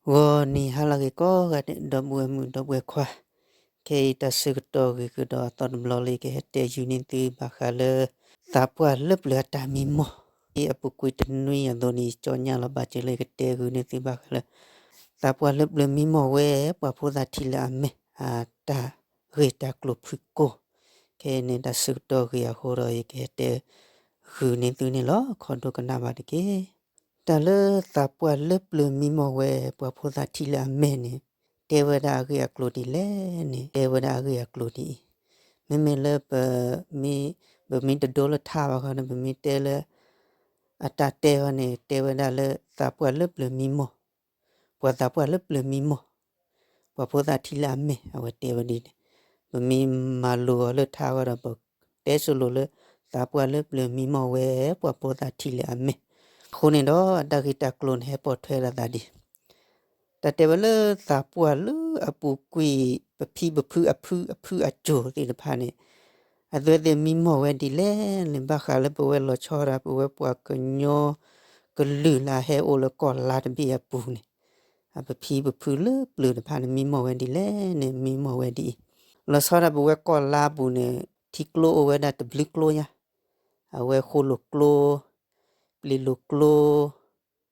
ဂီၤနံၤဟါလၢအဂ့ၤကိးဂၤဒဲး ဒီပုၢ်ဝဲၢ်မုၣ်ဒီပုၢ်ဝဲၢ်ခွါ, ခဲအံၤတၢ်ဆၢကတီၢ်ဂ့ၤကဒီးအသီတဘျီလၢယကဟဲတဲယုာ်န့ၢ်သုဘၣ်ဃးလၢ သးပှၢ်လၢပျၢၤအတၢ်မံမီၢ်, အပူၤကွံာ်တနွံအသိးန့ၣ် ယကၠီညါလီၤဘၣ်စၢၤလၢယကတဲဂုာ်န့ၢ်သုဘၣ်ဃးလၢ သးပှၢ်လၢပျၢၤမံမီၢ်ဝဲ ပှၤဖိသၣ်ထံၣ်လၢအမဲာ် အတၢ်ဂ့ၢ်တၢ်ကျိၤဖုၣ်ကိာ်, ခဲအံၤန့ၣ်တၢ်ဆၢကတီၢ်ဂ့ၤအဃိဒီး ယကဟဲတဲဂုာ်န့ၢ်သုန့ၣ်လီၤ. ခီဒိကနၣ်ဘၣ်တက့ၢ်. တၢ်လၢသးပှၢ်လၢပျၢၤမံမီၢ်ဝဲ ပှၤဖိသၣ်ထံၣ်လၢအမဲာ်န့ၣ် တဲဝဲဒၣ်အဂ့ၢ်အကျိၤဒ်လဲၣ်န့ၣ် တဲဝဲဒၣ်အဂ့ၢ်အကျိၤဒ်အံၤ, မ့မ့ၢ်လၢပ ပမ့ၢ်တဒိလၢထါဘၣ်ဃီန့ၣ် ပမ့ၢ်တဲလၢ အတၢ်တဲဃီန့ၣ် တဲဝဲဒၣ်လၢသးပှၢ်လၢပျၢၤမံမီၢ်, ပှၤသးပှၢ်လၢပျၢၤမံမီၢ်, ပှၤဖိသၣ်ထံၣ်လၢအမဲာ် အဝဲတဲဝဲဒ်န့ၣ်, ပမ့ၢ်မၤလိအီၤလၢထါဃီဒီး ပတဲစိၤလိၤလၢ သးပှၢ်လၢပျၢၤမံမီၢ်ဝဲ ပှၤဖိသၣ်ထံၣ်လၢအမဲာ်, အဃိန့ၣ်ဒီး အတၢ်ဂ့ၢ်တၢ်ကျိၤန့ၣ် ဟဲပိာ်ထွဲဒၣ်သးဒ် တၢ်တဲဝဲလၢသးပှၢ်လၢအပူၤကွံာ် ပဖံပဖုအဖုအဖုအစိၤသ့ၣ်တဖၣ်န့ၣ် အသုဝဲသ့ၣ်မံမီၢ်ဝဲဒ်လဲၣ်န့ၣ် ဘၣ်ဃးလၢပဝဲလီၤဆီဒၣ် ပဝဲပှၤကညီကလုာ်လၢအဟဲအိၣ်လၢကီၢ်လါတဘ့ၣ်အပူၤန့ၣ် အပဖံပဖုလၢပျၢၤတဖၣ်န့ၣ် မံမီၢ်ဝဲဒ်လဲၣ်န့ၣ် မံမီၢ်ဝဲဒ်အံၤ, လီၤဆီဒၣ်ပဝဲကီၢ်လါအပူၤန့ၣ် ထံကျိအိၣ်ဝဲဒၣ်တဘျုးကျိညါ, အဝဲဃိၣ်လိာ်ကျိ, ပျ့ၤလိာ်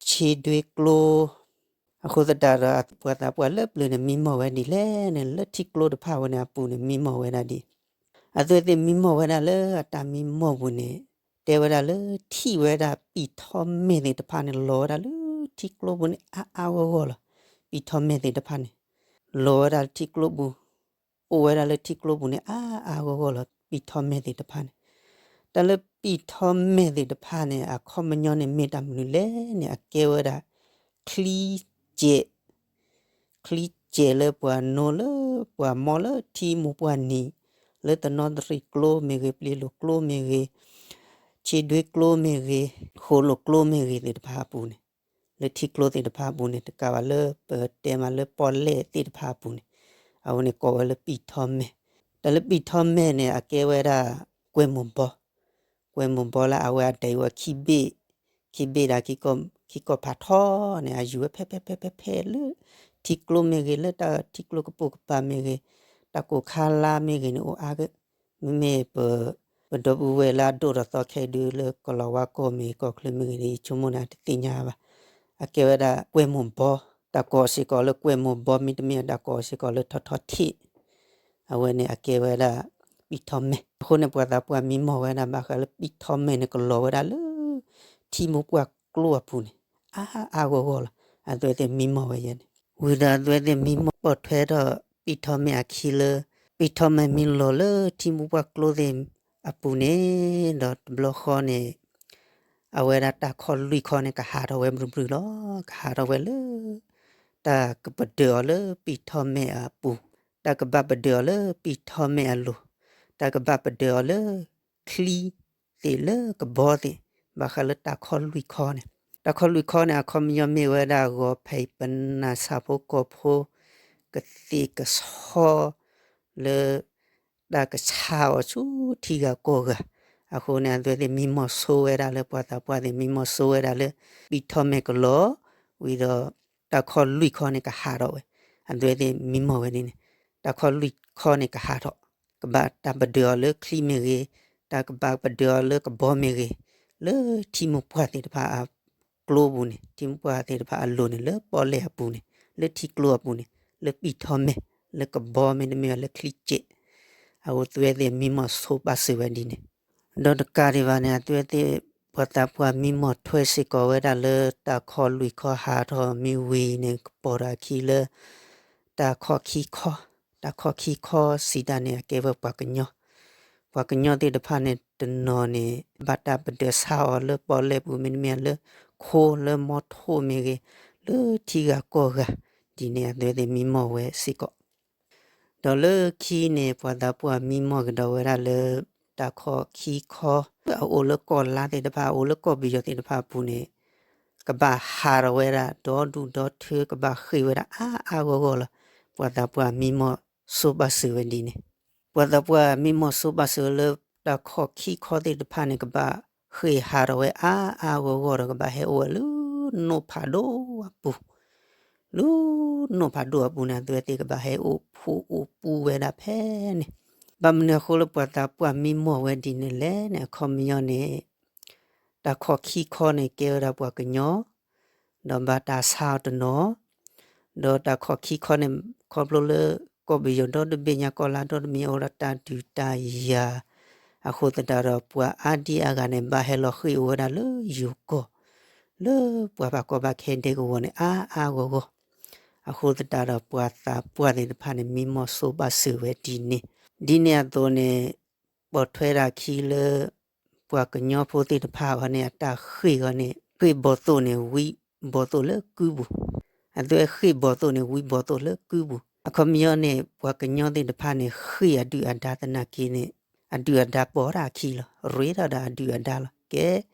ကျိ, ဆ့ဒွ့ကျိ, အဃိသတးဒီး ပှၤသးပှၢ်လၢပျၢၤန့ၣ် မံမီၢ်ဝဲဒ်လဲၣ်န့ၣ် လၢထံကျိတဖၣ်ဝဲန့ၣ်အပူၤန့ၣ် မံမီၢ်ဝဲဒၣ်ဒ်အံၤ, အသုဝဲသ့ၣ်မံမီၢ်ဝဲဒၣ်လၢအတၢ်မံမီၢ်ပူၤန့ၣ် တဲဝဲဒၣ်လၢထံၣ်ဝဲဒၣ်ပံာ်ထီၣ်မဲာ်သ့ၣ်တဖၣ်န့ၣ် လီၤဝဲဒၣ်လၢထံကျိပူၤန့ၣ် အါအါဂီၢ်ဂီၢ်လီၤ. ပံာ်ထီၣ်မဲာ်သ့ၣ်တဖၣ်န့ၣ် လီၤဝဲဒၣ်လၢထံကျိပူၤ, အိၣ်ဝဲဒၣ်လၢထံကျိပူၤန့ၣ် အါအါဂီၢ်ဂီၢ်လီၤ. ပံာ်ထီၣ်မဲာ်သ့ၣ်တဖၣ်န့ၣ်, တၢ်လၢပံာ်ထီၣ်မဲာ်သ့ၣ်တဖၣ်န့ၣ် အခီပညီန့ၣ်မ့ၢ်တၢ်မနုၤလဲၣ်န့ၣ် အကဲဝဲဒၣ် ချံကဲး ချံကဲးလၢပှၤနိလၢပှၤမီလၢထံမိၢ်ပှၢ်နံၤ, လၢတနီသရံၣ်ကျိမ့ၢ်ဂ့ၤ, ပျ့ၤလိာ်ကျိမ့ၢ်ဂ့ၤ, ဆ့ဒွ့ကျိမ့ၢ်ဂ့ၤ, ဃိၣ်လိာ်ကျိမ့ၢ်ဂ့ၤသ့ၣ်တဖၣ်အပူၤန့ၣ်, လၢထံကျိသ့ၣ်တဖၣ်အပူၤန့ၣ် တကးဘၣ်လၢပတဲမးလၢပီၣ်လဲၣ်သ့ၣ်တဖၣ်အပူၤန့ၣ်, အဝဲန့ၣ်ကိးဝဲလၢပံာ်ထီၣ်မဲာ်. တၢ်လၢပံာ်ထီၣ်မဲာ်န့ၣ် အကဲဝဲဒၣ် ကွဲၢ်မိၢ်ဘီ, ကွဲၢ်မိၢ်ဘီလၢအဝဲအဒဲးဝဲခံဘ့ၣ်, ခံဘ့ၣ်ဒၣ် ခံကီၢ်ဖးထီန့ၣ် အယူၤဝဲဖဲဖဲဖဲဖဲလၢ ထံကျိမ့ၢ်ဂ့ၤ, လၢတၢ်ထံကျိကပိာ်ကပၤမ့ၢ်ဂ့ၤ, တၢ်ကိၢ်ခါလါမ့ၢ်ဂ့ၤန့ၣ် အိၣ်အါဂ့ၤ, မ့မ့ၢ်ပ ပဒီပုၢ်ဝဲၢ်လၢအဒိၣ်ထီၣ်သီခဲအံၤဒုးလၢကီၢ်လီၤဝါကီၢ်မ့ၢ်ဂ့ၤ ကီၢ်ချၢမ့ၢ်ဂ့ၤန့ၣ် ယဆိကမိၣ်န့ၣ် အတသ့ၣ်ညါဘၣ်. အကဲဝဲဒၣ်ကွဲၢ်မိၢ်ဘီ, တၢ်ကိးစ့ၢ်ကီးလၢကွဲၢ်မိၢ်ဘီ မ့တမ့ၢ်တၢ်ကိးစ့ၢ်ကီးလၢထီထီထံး, အဝဲန့ၣ်အကဲဝဲဒၣ်ပံာ်ထီၣ်မဲာ်. အဃိန့ၣ် ပှၤသးပှၢ်မံမီၢ်ဝဲဒၣ် ဘၣ်ဃးလၢပံာ်ထီၣ်မဲာ်န့ၣ် ကလီၤဝဲဒၣ်လၢ ထံမိၢ်ပှၢ်ကျိအပူၤန့ၣ် အါအါဂီၢ်ဂီၢ်လီၤ. အသုဝဲသ့ၣ်မံမီၢ်ဝဲယဲန့ၣ် ဝံၤဒီးအသုဝဲသ့ၣ်မံမီၢ်ပိာ်ထွဲထီၣ်ပံာ်ထီၣ်မဲာ်အခံလၢ ပံာ်ထီၣ်မဲာ်မ့ၢ်လီၤလၢထံမိၢ်ပှၢ်ကျိသ့ၣ်အပူၤန့ၣ် ဒီးတဘျီဃီန့ၣ် အဝဲဒၣ်တၢ်ခီၣ်လွံၢ်ခီန့ၣ် ကဟးထီၣ်ဝဲဘျုးဘျုးလီၤ. ကဟးထီၣ်ဝဲလၢ တၢ်ကပဒၢးအီၤလၢပံာ်ထီၣ်မဲာ်အပူၤ, တၢ်ကဘၣ်ပဒၢးအီၤလၢပံာ်ထီၣ်မဲာ်အလိၤ, တၢ်ကဘၣ်ပဒၢးအီၤလၢ ချံသ့ၣ်လၢကဘီသ့ၣ်, ဘၣ်ဃးလၢတၢ်ခီၣ်လွံၢ်ခီန့ၣ်, တၢ်ခီၣ်လွံၢ်ခီန့ၣ် အခီပညီမ့ၢ်ဝဲဒၣ် ဂီၤဖံးပနၢ်ဆၣ်ဖိကီၢ်ဖိ ကသ့ၣ်ကဆီ လၢ တၢ်ကဆါအီၤဆူထံဂၤကီၢ်ဂၤ, အဃိန့ၣ် အသုဝဲသ့ၣ်မံမီၢ်ဆိဝဲဒၣ်လၢ ပှၤသးပှၢ်သ့ၣ်မံမီၢ်ဆိဝဲဒၣ်လၢ ပံာ်ထီၣ်မဲာ်ကလီၤ, ဝံၤဒီး တၢ်ခီၣ်လွံၢ်ခီန့ၣ်ကဟးထီၣ်ဝဲ, အသုဝဲသ့ၣ်မံမီၢ်ဝဲန့ၣ်န့ၣ်, တၢ်ခီၣ်လွံၢ်ခီန့ၣ်ကဟးထီၣ်, ကဘၣ်တၢ်ပဒၢးအီၤလၢချံမ့ၢ်ဂ့ၤ, တၢ်ကဘၣ်ပဒၢးအီၤလၢကဘီမ့ၢ်ဂ့ၤ, လၢထံမိၢ်ပှၢ်သ့ၣ်တဖၣ်အကျိပူၤန့ၣ်, ထံမိၢ်ပှၢ်သ့ၣ်တဖၣ်အလိၤန့ၣ် လၢပီၣ်လဲၣ်အပူၤန့ၣ်, လၢထံကျိအပူၤန့ၣ်, လၢပံာ်ထီၣ်မဲာ်, လၢကဘီမ့တမ့ၢ် လၢချံစဲး, အဃိသုဝဲသ့ၣ်မံမီၢ်ဆိဘၣ်စၢၤဝဲဒ်န့ၣ်, ဒီးတကးဒံးဘၣ်န့ၣ် အသုဝဲသ့ၣ် ပှၤသးပှၢ်မံမီၢ်ထွဲစ့ၢ်ကီးဝဲဒၣ်လၢ တၢ်ခီၣ်လွံၢ်ခီဟးထီၣ်မ့ၢ်ဝံၤန့ၣ် ကပိာ်ထီၣ်အခံလၢ တၢ်ခီၣ်ခံခီ, တၢ်ခီၣ်ခံခီစံးတၢ်န့ၣ် အကဲဝဲပှၤကညီ, ပှၤကညီသ့ၣ်တဖၣ်န့ၣ် တနီၤန့ၣ် ဘၣ်တၢ်ပဒၢးဆါအီၤလၢပီၣ်လဲၣ်ပူၤမ့တမ့ၢ် လၢခိလၢမီထိၣ်မ့ၢ်ဂ့ၤ, လၢထံဂၤကီၢ်ဂၤ, ဒ်န့ၣ်အသုဝဲသ့ၣ်မံမီၢ်ဝဲစ့ၢ်ကီး ဒီးလၢခံန့ၣ် ပှၤသးပှၢ်မံမီၢ်ကဒီးဝဲဒၣ်လၢ တၢ်ခီၣ်ခံခီ, အအိၣ်လၢကီၢ်လါသ့ၣ်တဖၣ် အအိၣ်လၢကီၢ်ပယီၤသ့ၣ်တဖၣ်အပူၤန့ၣ် ကဘၣ်ဟးထီၣ်ဝဲဒၣ် ဒီဒူၣ်ဒီထၢ ကဘၣ်ဃ့ၢ်ဝဲဒၣ်အါအါဂီၢ်ဂီၢ်လီၤ. ပှၤသးပှၢ်မံမီၢ်ဆိဘၣ်စၢၤဝဲဒ်န့ၣ်, ပှၤသးပှၢ်မံမီၢ်ဆိဘၣ်စၢၤလၢ တၢ်ခီၣ်ခံခီသ့ၣ်တဖၣ်န့ၣ် ကဘၣ်ဃ့ၢ်ဟးထီၣ်ဝဲအါအါဂီၢ်ဂီၢ်ဒီး ကဘၣ်ဟဲအိၣ်ဝဲလၢနိၣ်ဖးဒိၣ်အပူၤ, လၢနီၢ်ဖးဒိၣ်အပူၤန့ၣ် အဝဲသ့ၣ်ကဘၣ်ဟဲအိၣ်ဖှိၣ်အိၣ်ပူဝဲဒၣ်ဖဲန့ၣ်. ဘၣ်မနုၤအဃိလၢပှၤသးပှၢ်မံမီၢ်ဝဲဒ်န့ၣ်လဲၣ်န့ၣ် အခီပညီန့ၣ် တၢ်ခီၣ်ခံခီန့ၣ် ကဲဝဲဒၣ်ပှၤကညီ ဒီးဘၣ်တၢ်ဆါအီၤတနီၤ, ဒီးတၢ်ခီၣ်ခံခီန့ၣ် ခီဖျိလၢ ကီၢ်ပယီၤဒီတဘ့ၣ်ညါကီၢ်လါဒီတဘ့ၣ်ညါအိၣ်ဒီးတၢ်ဒုးတၢ်ယၤ, အဃိသတးဒီး ပှၤအါဒံအါဂၤန့ၣ် ဘၣ်ဟဲလီၤဃ့ၣ်အိၣ်ဝဲဒၣ်လၢယိၤကီၢ် လၢပှၤဘၣ်ကီဘၣ်ခဲဒဲကဝီၤန့ၣ် အါအါဂီၢ်ဂီၢ်. အဃိသတးဒီး ပှၤသးပှၢ်သ့ၣ်တဖၣ်န့ၣ် မံမီၢ်ဆိဘၣ်စၢၤဝဲဒ်န့ၣ်, ဒ်န့ၣ်အသိးန့ၣ် ပိာ်ထွဲတၢ်ခံလၢ ပှၤကညီဖိသ့ၣ်တဖၣ်အဂီၢ်န့ၣ် အတၢ်ဃ့ၢ်အဂီၢ်န့ၣ် ဃ့ၢ်ဘီၣ်သိၣ်န့ၣ် ဝံဘီၣ်သိၣ်လၢကုပူၤ, အဝဲဃ့ၢ်ဘီၣ်သိၣ်န့ၣ် ဝံဘီၣ်သိၣ်လၢကုပူၤ. အခီပညီန့ၣ် ပှၤကညီသ့ၣ်တဖၣ်န့ၣ် ဃ့ၢ်အဒုၣ်အဒါသနာ်က့န့ၣ် အဒုၣ်အဒါပိာ်ထီၣ်အခံလီၤ. ရ့ထီၣ်ဒီးအဒုၣ်အဒါလီၤ. ကဲ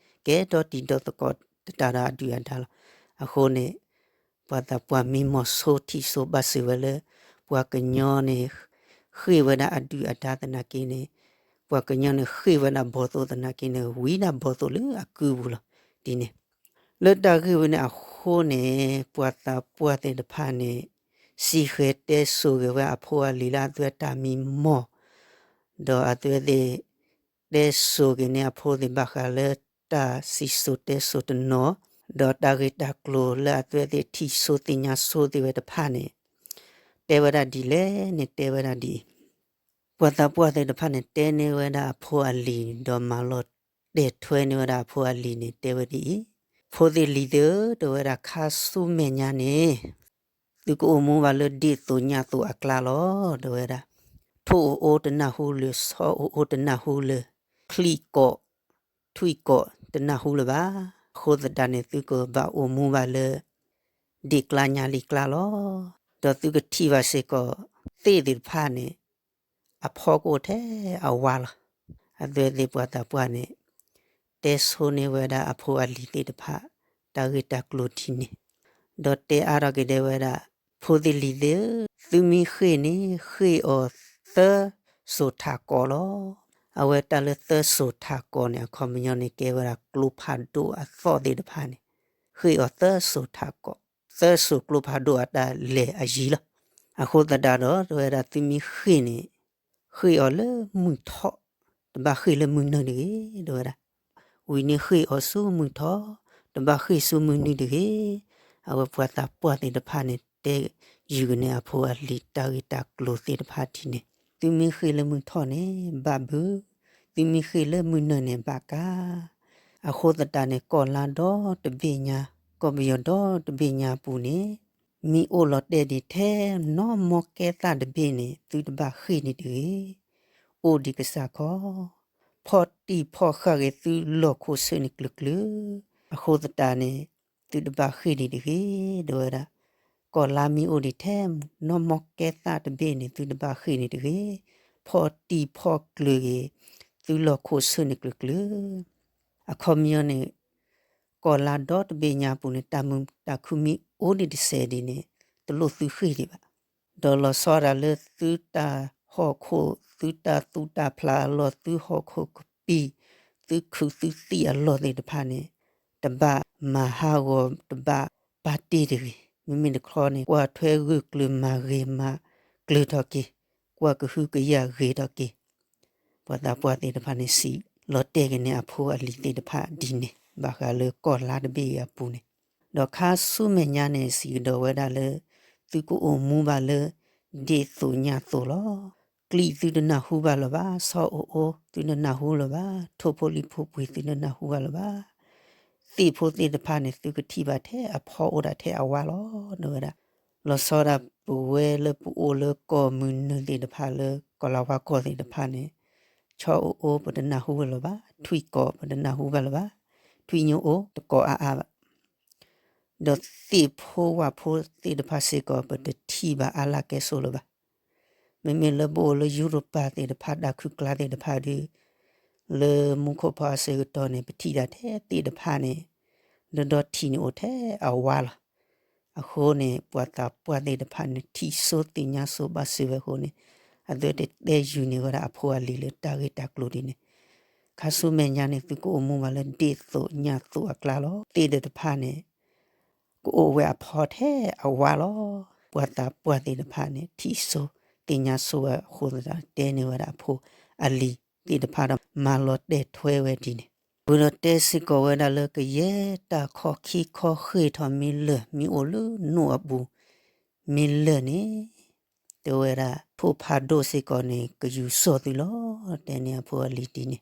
ကဲဒီတံၤဒီသကိးတတၢ်ဒီးအဒုၣ်အဒါလီၤ. အဃိန့ၣ် ပှၤသးပှၢ်မံမီၢ်ဆိထံၣ်ဆိဘၣ်စၢၤဝဲလၢ ပှၤကညီန့ၣ် ဃ့ၢ်ဝဲဒၣ်အဒုၣ်အဒါသနာ်က့န့ၣ်, ပှၤကညီန့ၣ်ဃ့ၢ်ဝဲဒၣ်ဘီၣ်သိၣ်သနာ်က့န့ၣ် ဝံဒၣ်ဘီၣ်သိၣ်လၢအကုပူၤလီၤ. ဒ်န့ၣ် လၢတၢ်ဂ့ၢ်ဝဲန့ၣ်အဃိန့ၣ် ပှၤသးပှၢ်သ့ၣ်တဖၣ်န့ၣ် စံၣ်ဃဲၤတဲစိာ်က့ၤဝဲအဖိအလံၤလၢအဝဲတၢ်မံမီၢ်, ဒီးအဝဲသ့ၣ် တဲစိာ်က့ၤန့ၢ်အဖိသ့ၣ်ဘၣ်ဃးလၢတၢ်စံၣ်စိၤတဲစိၤတနီၤ, ဒီးတၢ်ဂ့ၢ်တၢ်ကျိၤလၢအဝဲသ့ၣ်ထံၣ်ဆိသ့ၣ်ညါဆိသ့ၣ်ဝဲတဖၣ်န့ၣ် တဲဝဲဒၣ်ဒ်လဲၣ်န့ၣ် တဲဝဲဒၣ်ဒ်အံၤ, ပှၤသးပှၢ်သ့ၣ်တဖၣ်န့ၣ် တဲန့ၢ်ဝဲဒၣ်အဖိအလံၤ ဒီးမၤလီၤတဲာ်ထွဲန့ၢ်ဝဲဒၣ်အဖိအလံၤန့ၣ် တဲဝဲဒ်အံၤ, ဖိသ့ၣ်လံၤသ့ၣ်ဧၢ တဲဝဲဒၣ် ခါဆူမဲာ်ညါန့ၣ် သုကအိၣ်မူဘၣ်လၢဒ့ၣ်သိၣ်ညၣ်သိၣ်အကျါလီၤ တဲဝဲဒၣ်. ထိၣ်အိၣ်အိၣ်တနၢ်ဟူလၢၤ, ဆီအိၣ်အိၣ်တနၢ်ဟူလၢၤ, ချံၣ်ကိး ထွံၣ်ကိးတနၢ်ဟူလၢၤဘၣ်. အဃိသတးန့ၣ် သုကဘၣ်အိၣ်မူဘၣ်လၢ ဒ့ၣ်ကျါညါလံၤကျါလီၤ. ဒီးသုကထံၣ်ဘၣ်စ့ၢ်ကီး သ့ၣ်သ့ၣ်တဖၣ်န့ၣ် အဖီကအိၣ်ထဲအဝါလီၤ. အဝဲသ့ၣ်ပှၤသးပှၢ်န့ၣ် တဲဆိန့ၢ်ဝဲဒၣ်အဖိအလံၤသ့ၣ်တဖၣ် တၢ်ဂ့ၢ်တၢ်ကျိၤဒ်န့ၣ်, ဒီးတဲအါထီၣ်က့ၤဒဲးဝဲဒၣ်, ဖိသ့ၣ်လံၤသ့ၣ်ဧၢ, သုမ့ၢ်ဃ့ၢ်န့ၣ် ဃ့ၢ်အီၤသၢစိၤထးကိးလီၤ. အဝဲတၢ်လၢသၢစိၤထးကိးန့ၣ် အခီပညီန့ၣ် ကဲဝဲဒၣ်ကျိဖးဒိၣ်အသီၣ်သ့ၣ်တဖၣ်န့ၣ် ဃ့ၢ်အီၤသၢစိၤထးကိး, သၢစိၤကျိဖးဒိၣ်အတၢ်လဲၤအယံၤလီၤ. အဃိသတးဒီး တဲဝဲဒၣ် သုမ့ၢ်ဃ့ၢ်န့ၣ် ဃ့ၢ်အီၤလၢမုၢ်ထီၣ်, တဘၣ်ဃ့ၢ်လၢမုၢ်နုာ်တဂ့ၤ, တဲဝဲဒၣ်. ဝံၤန့ၣ်ဃ့ၢ်အီၤဆူမုၢ်ထီၣ်, တဘၣ်ဃ့ၢ်ဆူမုၢ်နုာ်တဂ့ၤ. အဝဲပှၤသးပှၢ်သ့ၣ်တဖၣ်န့ၣ် တဲယုာ်က့ၤန့ၢ်အဖိအလံၤတၢ်ဂ့ၢ်တၢ်ကျိၤသ့ၣ်တဖၣ်ဒ်န့ၣ်, သုမ့ၢ်ဃ့ၢ်လၢမုၢ်ထီၣ်န့ၣ် ဘၣ်ဘု, သုမ့ၢ်ဃ့ၢ်လၢမုၢ်နုာ်န့ၣ် ဘၣ်ကါ. အဃိသတးန့ၣ် ကီၢ်လါဒီတဘ့ၣ်ညါ, ကီၢ်ပယီၤဒီတဘ့ၣ်ညါအပူၤန့ၣ် မ့ၢ်အိၣ်လီၤတဲာ်ဒံးထဲနီၢ်မီၢ်ကဲသၣ်တဘ့ၣ်န့ၣ် သုတဘၣ်ဃ့ၢ်န့ၣ်တဂ့ၤ. အိၣ်ဒံးကစၢ်ခီ, ဖီၣ်တံၢ်ဖီၣ်ဃာ်က့ၤသုလီၢ်ခိၣ်ဆၢန့ၣ်ကျၢၤကျၢၤ, အဃိသတးန့ၣ် သုတဘၣ်ဃ့ၢ်န့ၣ်တဂ့ၤ, တဲဝဲဒၣ်. ကီၢ်လါမ့ၢ်အိၣ်ဒံးထဲနီၢ်မီၢ်ကဲသၣ်တဘ့ၣ်န့ၣ် သုတဘၣ်ဃ့ၢ်န့ၣ်တဂ့ၤ. ဖီၣ်တံၢ်ဖီၣ်ကျၢၤက့ၤ သုလီၢ်ခိၣ်ဆၢန့ၣ်ကျၢၤကျၢၤ. အခီပညီန့ၣ် ကီၢ်လါဒီတဘ့ၣ်ညါအပူၤန့ၣ် တၢ်မုာ်တၢ်ခုၣ်မ့ၢ်အိၣ်ဒံးတစဲးဒ်န့ၣ် တလိၣ်သုဃ့ၢ်ဒံးဘၣ်. ဒီးလီၤဆီဒၣ်လၢသုတၢ်ဟီၣ်ခိၣ်, သုတၢ်သူၣ်တၢ်ဖျးအလီၢ်, သုဟီၣ်ခိၣ်ကပံာ်, သုခုးသုသံၣ်အလီၢ်သ့ၣ်တဖၣ်န့ၣ် တဘၣ်မၤဟးဂီၤ, တဘၣ်ပာ်တ့ၢ်တဂ့ၤ. မ့မ့ၢ်တခီန့ၣ် ကွၢ်ထွဲဂၢၢ်ကျၢၤမၤဂ့ၤမၤကျၢၤထီၣ်က့ၤ, ကွၢ်ကဟုကယာ်ဂ့ၤထီၣ်က့ၤ ပှၤသးပှၢ်သ့ၣ်တဖၣ်န့ၣ် စံးလီၤတဲာ်က့ၤန့ၢ်အဖိအလံၤသ့ၣ်တဖၣ်ဒ်န့ၣ် ဘၣ်ဃးလၢကီၢ်လါတဘ့ၣ်အံၤအပူၤန့ၣ်, ဒီးခါဆူမဲာ်ညါန့ၣ် စံးကဒီးဝဲဒၣ်လၢ သုကအိၣ်မူဘၣ်လၢ ဒ့ၣ်သိၣ်ညၣ်သိၣ်လီၤ. ကျံးသုတနၢ်ဟူဘၣ်လၢၤဘၣ်, ဆီအိၣ်အိၣ်သုတနၢ်ဟူလၢၤဘၣ်, ထိၣ်ဖိလံၣ်ဖိပှ့ၤသုတနၢ်ဟူဘၣ်လၢၤဘၣ်. သ့ၣ်ဖိသ့ၣ်တဖၣ်န့ၣ် သုကထံၣ်ဘၣ်ထဲအဖီအိၣ်ဒၣ်ထဲအဝါလီၤ တဲဝဲဒၣ်. လီၤဆီဒၣ်ပဝဲလၢပအိၣ်လၢကီၢ်မုၢ်နုာ်သ့ၣ်တဖၣ်လၢကီၢ်လၤဝါကီၢ်သ့ၣ်တဖၣ်န့ၣ်, ဆီအိၣ်အိၣ်ပတနၢ်ဟူလၢၤဘၣ်, ထွံၣ်ကိးပတနၢ်ဟူဘၣ်လၢၤဘၣ်, ထွံၣ်ညိၣ်အိၣ်တကိးအါအါဘၣ်. ဒီးသ့ၣ်ဖိဝၣ်ဖိသ့ၣ်တဖၣ်စ့ၢ်ကီး ပတထံၣ်ဘၣ်အါလၢကဲဆိးလၢၤဘၣ်. မ့မ့ၢ်လၢပအိၣ်လၢယူရပၤသ့ၣ်တဖၣ် တၢ်ခုၣ်ကျါသ့ၣ်တဖၣ်ဒီး လၢမူခိၣ်ဖီအဆၢကတီၢ်န့ၣ် ပထံၣ်ဒၣ်ထဲသ့ၣ်တဖၣ်န့ၣ် ဒီဒီထံၣ်န့ၣ်အိၣ်ထဲအဝါလီၤ. အဃိန့ၣ် ပှၤသးပှၢ်သ့ၣ်တဖၣ်န့ၣ် ထံၣ်စိသ့ၣ်ညါစိဘၣ်စၢၤဝဲအဃိန့ၣ် အဝဲသ့ၣ်တဲယုာ်န့ၢ်ဝဲဒၣ်အဖိအလံၤလၢတၢ်ဂ့ၢ်တၢ်ကျိၤဒ်န့ၣ်, ခါဆူမဲာ်ညါန့ၣ် သုကအိၣ်မူဘၣ်လၢဒ့ၣ်သိၣ်ညၣ်သိၣ်အကျါလီၤ. သ့ၣ်ဒီးတဖၣ်န့ၣ် ကအိၣ်ဝဲအဖီထဲအဝါလီၤ. ပှၤသးပှၢ်သ့ၣ်တဖၣ်န့ၣ် ထံၣ်ဆိသ့ၣ်ညါဆိဝဲအဃိသတး တဲန့ၢ်ဝဲဒၣ်အဖိအလံၤသ့ၣ်တဖၣ်ဒီးမၤလီၤတဲာ်ထွဲဝဲဒ်န့ၣ်, ဝံၤဒီးတဲစ့ၢ်ကီးဝဲဒၣ်လၢ ကယဲၢ်တၢ်ခီၣ်ခံခီၣ်ဃ့ၢ်ထီၣ်မ့ၢ်လၢာ် မ့ၢ်အိၣ်လၢနိၣ်အပူၤမ့ၢ်လၢာ်န့ၣ်, တဲဝဲဒၣ် ထိၣ်ဖးဒိၣ်စ့ၢ်ကီးန့ၣ် ကယူၤစီၣ်သုလီၤ, တဲန့ၢ်အဖိအလံၤဒ်န့ၣ်.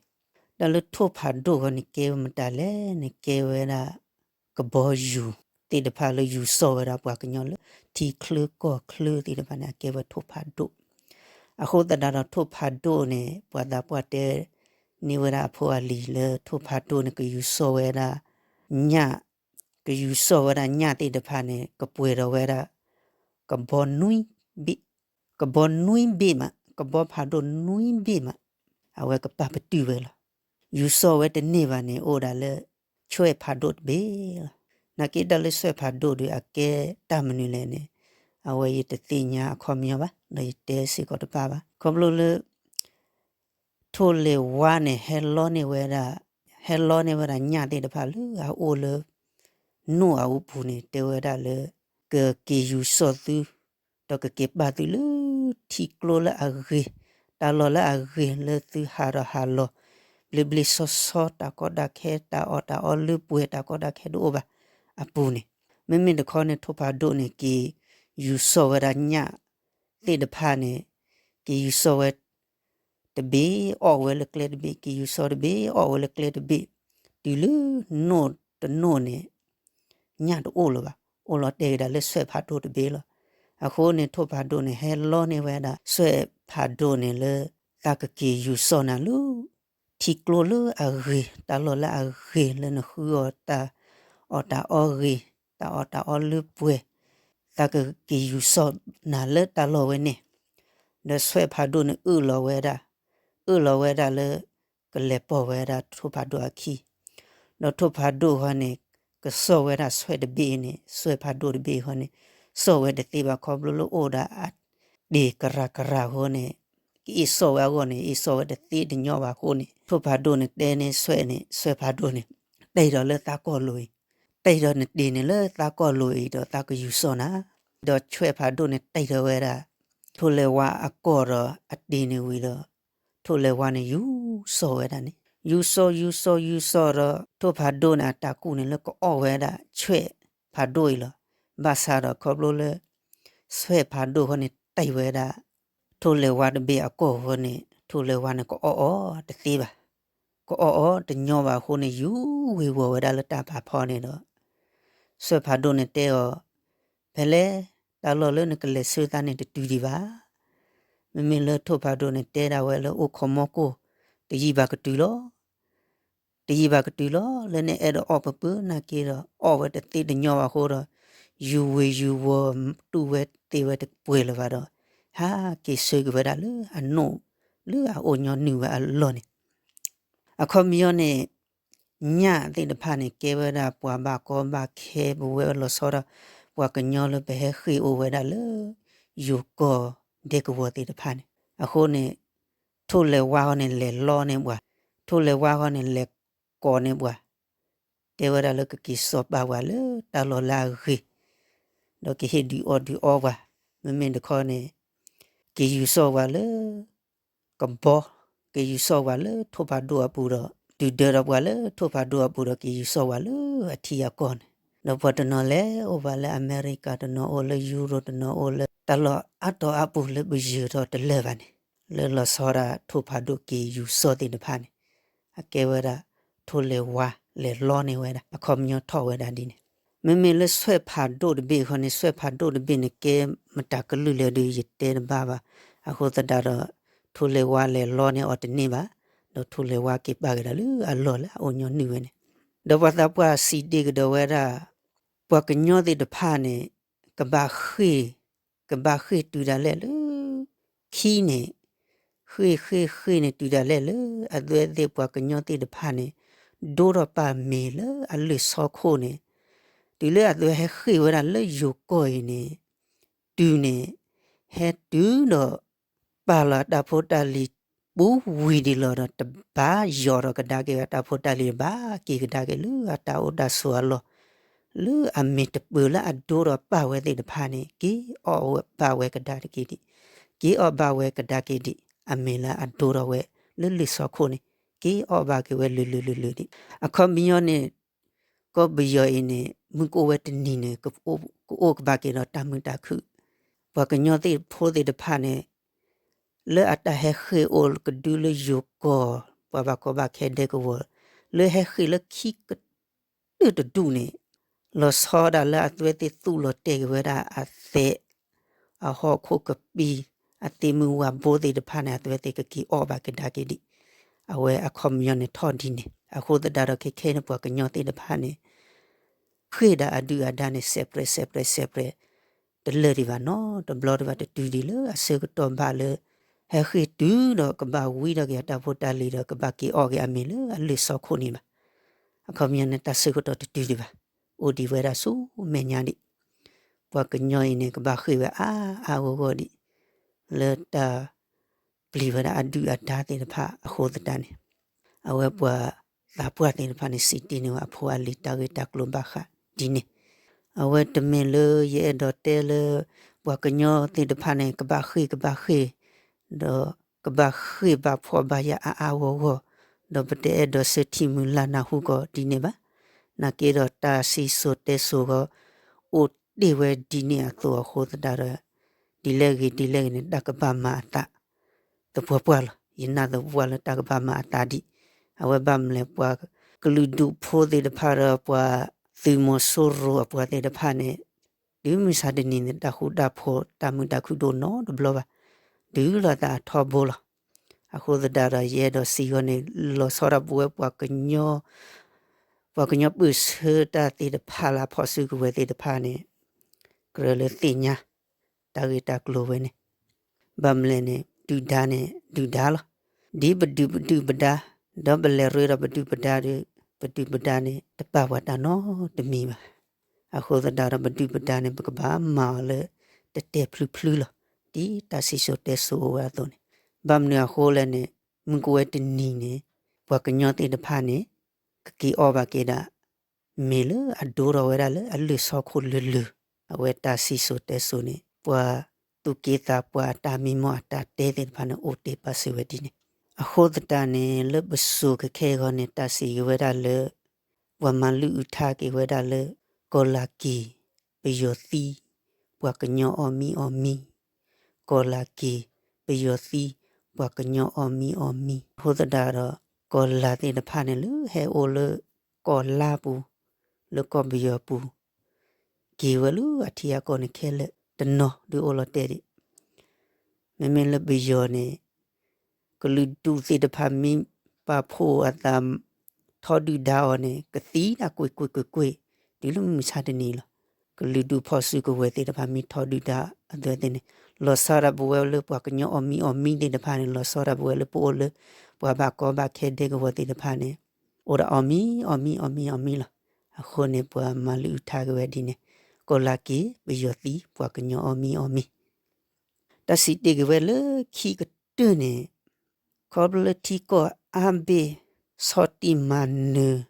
တၢ်လၢထိၣ်ဖးဒိၣ်ဃီန့ၣ် ကဲဝဲမတၤလဲၣ်န့ၣ် ကဲဝဲဒၣ် ကဘီယူၤသ့ၣ်တဖၣ်လၢယူၤစီၣ်ဝဲဒၣ်ပှၤကညီလၢထံချၢကီၢ်ချၢသ့ၣ်တဖၣ်န့ၣ် အကဲဝဲထိၣ်ဖးဒိၣ်. အဃိသတးဒီးထိၣ်ဖးဒိၣ်န့ၣ် ပှၤသးပှၢ်တဲန့ၢ်ဝဲဒၣ်အဖိအလံၤလၢထိၣ်ဖးဒိၣ်န့ၣ် ကယူၤစီၣ်ဝဲဒၣ်ညၣ်, ကယူၤစီၣ်ဝဲဒၣ်ညၣ်သ့ၣ်တဖၣ်န့ၣ် ကပှဲၤဒီးဝဲဒၣ် ကဘီနွံဘ့ၣ်, ကဘီနွံဘ့ၣ်မး, ကဘီဖးဒိၣ်နွံဘ့ၣ်မး, အဝဲကပာ်ပတုာ်ဝဲလီၤ. ယူၤစီၣ်ဝဲတန့ၢ်ဘၣ်န့ၣ် အိၣ်ဒၣ်လၢ ဆွဲၣ်ဖးဒိၣ်တဘ့ၣ်လီၤ. နာ်က့တၢ်လၢဆွဲၣ်ဖးဒိၣ်ဒီး အကဲတၢ်မနုၤလဲၣ်န့ၣ် အဝဲယတသ့ၣ်ညါအခီပညီဘၣ်, ဒီးယတဲစ့ၢ်ကီးတဘၣ်ဘၣ်. ခီဖျိလၢ ထိၣ်လဲၤဝါန့ၣ် ဟဲလီန့ၢ်ဝဲဒၣ်, ဟဲလီန့ၢ်ဝဲဒၣ်ညၣ်သ့ၣ်တဖၣ်လၢအအိၣ်လၢ နိၣ်အပူၤန့ၣ် တဲဝဲဒၣ်လၢ ကက့ၤယူၤစီၣ်သု ဒီးကက့ၤပာ်သုလၢ ထံကျိလၢအဂ့ၤ, တၢ်လီၢ်လၢအဂ့ၤလၢသုဟးဒီးဟးလီၤ ဘျ့ဘျ့ဆှီဆှီ တၢ်ကီတၢ်ခဲ တၢ်အီၣ်တၢ်အီလၢပှဲၤ တၢ်ကီတၢ်ခဲတအိၣ်ဘၣ်အပူၤန့ၣ်, မ့မ့ၢ်တခီန့ၣ် ထိၣ်ဖးဒိၣ်န့ၣ် က့ၤယူၤစီၣ်ဝဲဒၣ်ညၣ်သ့ၣ်တဖၣ်န့ၣ် က့ၤယူၤစီၣ်ဝဲ တဘ့ၣ် အီၣ်ဝဲလၢကျဲတဘ့ၣ်, က့ၤယူၤစီၣ်တဘ့ၣ် အီၣ်ဝဲလၢကျဲတဘ့ၣ်, တုၤလၢနိၣ်တနိၣ်န့ၣ် ညၣ်တအိၣ်လၢၤဘၣ်, အိၣ်လီၤတဲာ်ကဒါလၢဆွဲၣ်ဖးဒိၣ်တဘ့ၣ်လီၤ. အဃိန့ၣ် ထိၣ်ဖးဒိၣ်န့ၣ် ဟဲလီန့ၢ်ဝဲဒၣ် ဆွဲၣ်ဖးဒိၣ်န့ၣ်လၢ သးကက့ၤယူၤစီၣ်နၤလၢ ထံကျိလၢအဂ့ၤ, တၢ်လီၢ်လၢအဂ့ၤလၢနဃုအီၣ်တၢ်အီၣ်တၢ်အီဂ့ၤ, တၢ်အီၣ်တၢ်အီလၢပှဲၤ, သးကက့ၤယူၤစီၣ်နၤလၢတၢ်လီၢ်ဝဲန့ၣ်, ဒီးဆွဲၣ်ဖးဒိၣ်န့ၣ်အၢၣ်လီၤဝဲဒၣ်, အၢၣ်လီၤဝဲဒၣ်လၢ ကလဲၤပိာ်ဝဲဒၣ်ထိၣ်ဖးဒိၣ်အခံ, ဒီးထိၣ်ဖးဒိၣ်ဃီန့ၣ် ကစီၣ်ဝဲဒၣ်ဆွဲၣ်တဘ့ၣ်န့ၣ် ဆွဲၣ်ဖးဒိၣ်တဘ့ၣ်ဃီန့ၣ် စီၣ်ဝဲတသ့ဘၣ် ခီဖျိလၢအိၣ်ဒီးအတ့ၢ်ကရၤကရၤဃီန့ၣ် ကအ့ၣ်စီၣ်ဝဲအဂီၢ်န့ၣ် အ့ၣ်စီၣ်ဝဲတသ့တညီဘၣ်အဃိန့ၣ် ထိၣ်ဖးဒိၣ်န့ၣ်တဲန့ၢ်ဆွဲၣ်န့ၣ် ဆွဲၣ်ဖးဒိၣ်န့ၣ် တဲဒီးလၢသးကီၢ်လိၤအံၤ, တဲဒီးနတ့ၢ်န့ၣ်လၢသးကီၢ်လိၤအံၤဒီးသးကယူၤစီၣ်နၤ, ဒီးဆွဲၣ်ဖးဒိၣ်န့ၣ်တဲဒီးဝဲဒၣ် ထိၣ်လဲၤဝါအကီၢ်ဒီးအတ့ၢ်န့ၣ်ဝံၤဒီး ထိၣ်လဲၤဝါန့ၣ်ယူၤစီၣ်ဝဲဒၣ်န့ၣ် ယူၤစီၣ်ယူၤစီၣ်ယူၤစီၣ်ဒီး ထိၣ်ဖးဒိၣ်န့ၣ် အတၢ်ကူၣ်န့ၣ်လၢကအီၣ်ဝဲဒၣ်ဆွဲၣ်ဖးဒိၣ်အံၤလီၤ. ဘၣ်ဆၣ်ဒီးခီဖျိလၢ ဆွဲၣ်ဖးဒိၣ်ဃီန့ၣ်တဲဝဲဒၣ် ထိၣ်လဲၤဝါတဘ့ၣ်အကီၢ်ဃီန့ၣ် ထိၣ်လဲၤဝါန့ၣ်ကအီၣ်အီၤတသ့ဘၣ်, ကအီၣ်အီၤတညီဘၣ်အဃိန့ၣ် ယူၤဝ့ၤဝီၤဝဲဒၣ်လၢတၢ်ဖးဖီန့ၣ်ဒီး ဆွဲၣ်ဖးဒိၣ်န့ၣ်တဲအီၤ ဖဲလဲၣ် တၢ်လီၢ်လၢနကလဲၤဆှၢသးန့ၣ်တတုၤဒံးဘၣ်. မ့မ့ၢ်လၢထိၣ်ဖးဒိၣ်န့ၣ်တဲဒၣ်ဝဲလၢအိၣ်ခိးမီကိၢ် တယံာ်ဘၣ်ကတုၤလီၤ. တယံာ်ဘၣ်ကတုၤလီၤ လၢနအဲၣ်ဒိးအီၣ်ပပၢၢ်နာ်က့ဒီး အီၣ်ဝဲတသ့တညီဘၣ်အဃိဒီး ယူၤဝ့ၤယူၤဝီၤ တူၢ်ဝဲသ့ဝဲတပှဲၤလၢၤဘၣ်ဒီး ဟးက့ၤဆှၢက့ၤဝဲဒၣ်လၢအနိၣ် လၢအအိၣ်ညီနုၢ်ဝဲအလီၢ်န့ၣ် အခီပညီန့ၣ် ညၣ်သ့ၣ်တဖၣ်န့ၣ် ကဲဝဲဒၣ်ပှၤဘၣ်ကီဘၣ်ခဲ ပဝဲလီၤဆီဒၣ် ပှၤကညီလၢပဟဲဃ့ၢ်အိၣ်ဝဲဒၣ်လၢ ယိၤကီၢ်ဒဲကဝီၤသ့ၣ်တဖၣ်န့ၣ် အဃိန့ၣ် ထိၣ်လဲၤဝါဃီန့ၣ် လဲၤလီန့ၢ်ပှၤ, ထိၣ်လဲၤဝါဃီန့ၣ် လဲၤကိးန့ၢ်ပှၤ, တဲဝဲဒၣ်လၢကက့ၤစီၤပာ်ပှၤလၢတၢ်လီၢ်လၢအဂ့ၤ, ဒီးကဟ့ၣ်ဒုးအီၣ်ဒုးအီပှၤ, မ့မ့ၢ်တခီန့ၣ် က့ၤယူၤစီၣ်ပှၤလၢ ကဘီ, က့ၤယူၤစီၣ်ပှၤလၢထိၣ်ဖးဒိၣ်အပူၤဒီး တုၤဒၢဒီးပှၤလၢထိၣ်ဖးဒိၣ်အပူၤဒီး က့ၤယူၤစီၣ်ပှၤလၢအထံအကီၢ်န့ၣ်, ဒီးပှၤတနီၤလဲၤအိၣ်ဘၣ်လၢအမဲရကၤ တနီၤအိၣ်လၢယူရိ တနီၤအိၣ်လၢတၢ်လီၢ်အါတီၤအါပူၤလၢပယၢၤထီၣ်တလၢာ်ဘၣ်န့ၣ်, လၢလီၤဆီဒၣ်ထိၣ်ဖးဒိၣ်က့ၤယူၤစီၣ်သ့ၣ်တဖၣ်န့ၣ်, အကဲဝဲဒၣ် ထိၣ်လဲၤဝါလဲၤလီန့ၢ်ဝဲဒၣ် အခီပညီထီၣ်ဝဲဒၣ်ဒ်န့ၣ်, မ့မ့ၢ်လၢဆွဲၣ်ဖးဒိၣ်တဘ့ၣ်ဃီန့ၣ် ဆွဲၣ်ဖးဒိၣ်တဘ့ၣ်န့ၣ် ကဲမတၤကလုာ်လဲၣ်ဒီး ယတဲတဘၣ်ဘၣ်, အဃိသတးဒီး ထိၣ်လဲၤဝါလဲၤလီန့ၢ်အီၤတန့ၢ်ဘၣ်, ဒီးထိၣ်လဲၤဝါက့ၤပာ်က့ၤဒၣ်လၢအလီၢ်လၢအအိၣ်ညီနုၢ်ဝဲန့ၣ်, ဒီးပှၤသးပှၢ်စံးဒ့ကဒီးဝဲဒၣ် ပှၤကညီသ့ၣ်တဖၣ်န့ၣ် ကဘၣ်ဃ့ၢ်, ကဘၣ်ဃ့ၢ်တုၤဒၣ်လဲာ်လၢ ခံန့ၣ်, ဃ့ၢ်ဃ့ၢ်ဃ့ၢ်န့ၣ်တုၤဒၣ်လဲာ်လၢ အသုဝဲသ့ၣ်ပှၤကညီသ့ၣ်တဖၣ်န့ၣ် ဒိထီၣ်ပာ်မ့ၤလၢအလၢၢ်ဆီခိၣ်န့ၣ်, တုၤလၢအသုဝဲဟဲဃ့ၢ်ဝဲဒၣ်လၢယိၤကီၢ်အံၤန့ၣ်, တုၤန့ၣ် ဟဲတုၤဒီး ပာ်လီၤအတၢ်ဖိတၢ်လံၤ ပူၤဝံၤဒံးလီၤဒီး တဘၣ်ယီၤဒီးကဒါက့ၤဝဲ အတၢ်ဖိတၢ်လံၤဘၣ်က့ၤကဒါက့ၤလၢအတၢ်အိၣ်တၢ်ဆိးအလီၢ်, လၢအမ့ၢ်တပၢၤလၢအဒိဒီးပၢ်ဝဲသ့ၣ်တဖၣ်န့ၣ် က့ၤအီၣ်ဘၣ်ဝဲကဒါတက့ၢ်ဒံး, က့ၤအီၣ်ဘၣ်ဝဲကဒါက့ၤဒံး, အမ့ၢ်လၢအဒိဒီးဝဲလၢလၢၢ်ဆီခိၣ်န့ၣ် က့ၤအီၣ်ဘၣ်က့ၤဝဲလၢလၢလၢလၢဒံး. အခီပညီန့ၣ် ကီၢ်ပယီၤအံၤန့ၣ် မုၢ်ကအိၣ်ဝဲတနံၤန့ၣ် ကအိၣ်ကဘၣ်က့ၤဒီးတၢ်မုာ်တၢ်ခုၣ်, ပှၤကညီသ့ၣ်ဖိသ့ၣ်တဖၣ်န့ၣ် လၢအတၢ်ဟဲဃ့ၢ်အိၣ်ကဒုလၢယိၤကီၢ် ပှၤဘၣ်ကီဘၣ်ခဲဒဲကဝီၤ လၢဟဲဃ့ၢ်လၢခံကတၢၢ်တဒူၣ်န့ၣ် လီၤဆီဒၣ်လၢအဝဲသ့ၣ်သူၣ်လီၤတဲာ်က့ၤဝဲဒၣ်အသဲး အဟီၣ်ခိၣ်ကပံာ် အသ့ၣ်မုၢ်ဝၣ်ဘိသ့ၣ်တဖၣ်န့ၣ် အဝဲသ့ၣ်ကက့ၤအီၣ်ဘၣ်ကဒါက့ၤဒံး. အဝဲအခီပညီန့ၣ်ထီၣ်ဒ်န့ၣ် အဃိသတးဒီးခဲခဲန့ၣ် ပှၤကညီသ့ၣ်တဖၣ်န့ၣ် ဃ့ၢ်ဒၣ်အဒုၣ်အဒါန့ၣ် စဲးပြဲးစဲးပြဲးစဲးပြဲး တလၢာ်ဒံးဘၣ်နီတဘျီဒံးဘၣ် တတုၤဒံးလၢအဆၢကတီၢ်ဘၣ်လၢ ဟဲဃ့ၢ်တုၤဒီးကဘၣ်ဝံထီၣ်က့ၤအတၢ်ဖိတၢ်လံၤဒီး ကဘၣ်က့ၤအီၣ်က့ၤအမ့ၢ်လၢအလၢၢ်ဆီခိၣ်န့ၣ်ဘၣ်. အခီပညီန့ၣ် တၢ်ဆၢကတီၢ်တတုၤဒံးဘၣ်. အိၣ်ဒံးဝဲဒၣ်ဆူမဲာ်ညါဒံး. ပှၤကညီအံၤန့ၣ် ကဘၣ်ဃ့ၢ်ဝဲအါအါဂီၢ်ဂီၢ်ဒံး လၢတၢ်ပျံၤဝဲဒၣ်အဒုၣ်အဒါသ့ၣ်တဖၣ်အဃိသတးန့ၣ် အဝဲပှၤသးပှၢ်သ့ၣ်တဖၣ်န့ၣ် စံးတ့ၢ်န့ၢ်ဝဲအဖိအလံၤတၢ်ဂ့ၢ်တၢ်ကျိၤဘၣ်ဃးဒ်န့ၣ်. အဝဲတမ့ၢ်လၢယအဲၣ်ဒိးတဲလၢ ပှၤကညီသ့ၣ်တဖၣ်န့ၣ် ကဘၣ်ဃ့ၢ်ကဘၣ်ဃ့ၢ် ဒီးကဘၣ်ဃ့ၢ်ဘၣ်ဖှီၣ်ဘၣ်ယာ်အါအါဂီၢ်ဂီၢ်, ဒီးပတအဲၣ်ဒိးဆၢထံၣ်မုၢ်လၢ်နၢ်ဟူကီးဒ်န့ၣ်ဘၣ်. နာ်က့ဒီးတၢ်စံၣ်စိၤတဲစိၤဂီၢ် အိၣ်တ့ၢ်ဝဲဒ်န့ၣ်အသိးအဃိသတးဒီး ဒ်လဲၣ်ဂ့ၤဒ်လဲၣ်ဂ့ၤန့ၣ် တၢ်ကဘၣ်မၤအသး သပှၢ်ပှၢ်လီၤ. ယနာ်သပှၢ်လၢတၢ်ကဘၣ်မၤအသးဒံး. အဝဲဘၣ်မနုၤလဲၣ် ပှၤကလုာ်ဒူၣ်ဖိသ့ၣ်တဖၣ်ဒီးပှၤသုးမီၤစိရိၤအပှၤသ့ၣ်တဖၣ်န့ၣ် တုၤမုၢ်ဆါတနံၤန့ၣ် တၢ်ဃူတၢ်ဖိးတၢ်မုာ်တၢ်ခုၣ်ဒိၣ်နီတဘျီဘၣ်. တုၤလီၤသးအထီဘိလီၤ. အဃိသတးဒီးယအဲၣ်ဒိးစံးဂီၢ်န့ၣ် လီၤဆီဒၣ်ပဝဲပှၤကညီ ပှၤကညီပၢၢ်ဆၢတၢ်သ့ၣ်တဖၣ်လၢအဖီၣ်စုကဝဲၤသ့ၣ်တဖၣ်န့ၣ် ကြၢးလၢသ့ၣ်ညါ တၢ်ဂ့ၢ်တၢ်ကျိၤဝဲန့ၣ် ဘၣ်မနုၤလဲၣ်န့ၣ် ဒုၣ်ဒါန့ၣ် ဒုၣ်ဒါလီၤ. ဒ်ပဒုၣ်ပဒုၣ်ပဒါ ဒီးပလဲၤရ့ဒီးပဒုၣ်ပဒါဒီး ပဒုၣ်ပဒါန့ၣ် တပာ်ပှၤတၢ်နီတမံၤဘၣ်. အဃိသတးဒီးပဒုၣ်ပဒါန့ၣ် ပကဘၣ်မၤအီၤလၢ တတဲာ်ဖျုဖျုလီၤ. ဒ်တၢ်စံၣ်စိၤတဲစိၤအိၣ်ဝဲအသိးန့ၣ် ဘၣ်မနုၤအဃိလဲၣ်န့ၣ် မုၢ်ကဝဲတနံၤန့ၣ် ပှၤကညီသ့ၣ်တဖၣ်န့ၣ် ကက့ၤအီၣ်ဘၣ်က့ၤဒၣ် မ့ၢ်လၢအဒိဒီးဝဲဒၣ်လၢအလၢၢ်ဆီခိၣ်လၢလၢၢ်, အဝဲတၢ်စံၣ်စိၤတဲစိၤန့ၣ် ပှၤသူၣ်က့သးပှၢ်အတၢ်မံမီၢ်အတၢ်တဲသ့ၣ်တဖၣ်န့ၣ် အိၣ်တ့ၢ်ပာ်စၢၤဝဲဒ်န့ၣ်. အဃိသတးန့ၣ် လၢပစိၤခဲခဲအံၤန့ၣ် တၢ်စံးက့ၤဝဲဒၣ်လၢ ပှၤမၤလုၢ်အုၣ်ထါက့ၤဝဲဒၣ်လၢ ကီၤလၤက့ၤ ပယီၤသံ ပှၤကညီအီၣ်မံအီၣ်မံ ကီၤလၤက့ၤ ပယီၤသံ ပှၤကညီအီၣ်မံအီၣ်မံ အဃိသတးဒီး ကီၤလၤသ့ၣ်တဖၣ်န့ၣ်လၢဟဲအိၣ်လၢ ကီၢ်လါပူၤ လၢကီၢ်ပယီၤပူၤ က့ၤဝဲလၢအထံအကီၢ်န့ၣ်ခဲလၢာ်တနီၤဒုးအိၣ်လီၤတဲာ်ဒံး. မ့မ့ၢ်လၢပယီၤန့ၣ် ကလုာ်ဒူၣ်သ့ၣ်တဖၣ်မ့ၢ်ပာ်ဖှိၣ်အသး ထီဒုၣ်ဒါအီၤန့ၣ် ကသံဒၣ်ကွ့ၢ်ကွ့ၢ်ကွ့ၢ်ကွ့ၢ် တုၤလၢမုၢ်မဆါတနံၤလီၤ. ကလုာ်ဒူၣ်ဖီၣ်စုကဝဲၤသ့ၣ်တဖၣ်မ့ၢ်ထီဒုၣ်ဒါအသးသ့ၣ်န့ၣ် လီၤဆီဒၣ်ပဝဲလၢပှၤကညီအီၣ်မံအီၣ်မံသ့ၣ်တဖၣ်န့ၣ် လီၤဆီဒၣ်ပဝဲလၢပအိၣ်လၢ ပှၤဘၣ်ကီဘၣ်ခဲဒဲကဝီၤသ့ၣ်တဖၣ်န့ၣ် အိၣ်ဒၣ်အီၣ်မံအီၣ်မံအီၣ်မံအီၣ်မံလီၤ. အဃိန့ၣ် ပှၤမၤလုၢ်အုၣ်ထါက့ၤဝဲဒ်န့ၣ် ကီၤလၤက့ၤ ပယီၤသံ ပှၤကညီအီၣ်မံအီၣ်မံ တၢ်စံးတ့ၢ်က့ၤဝဲလၢခံကတၢၢ်န့ၣ် ခီဖျိလၢထံကီၢ်အါဘ့ၣ် ဆီၣ်တံၢ်မၤနၢၤ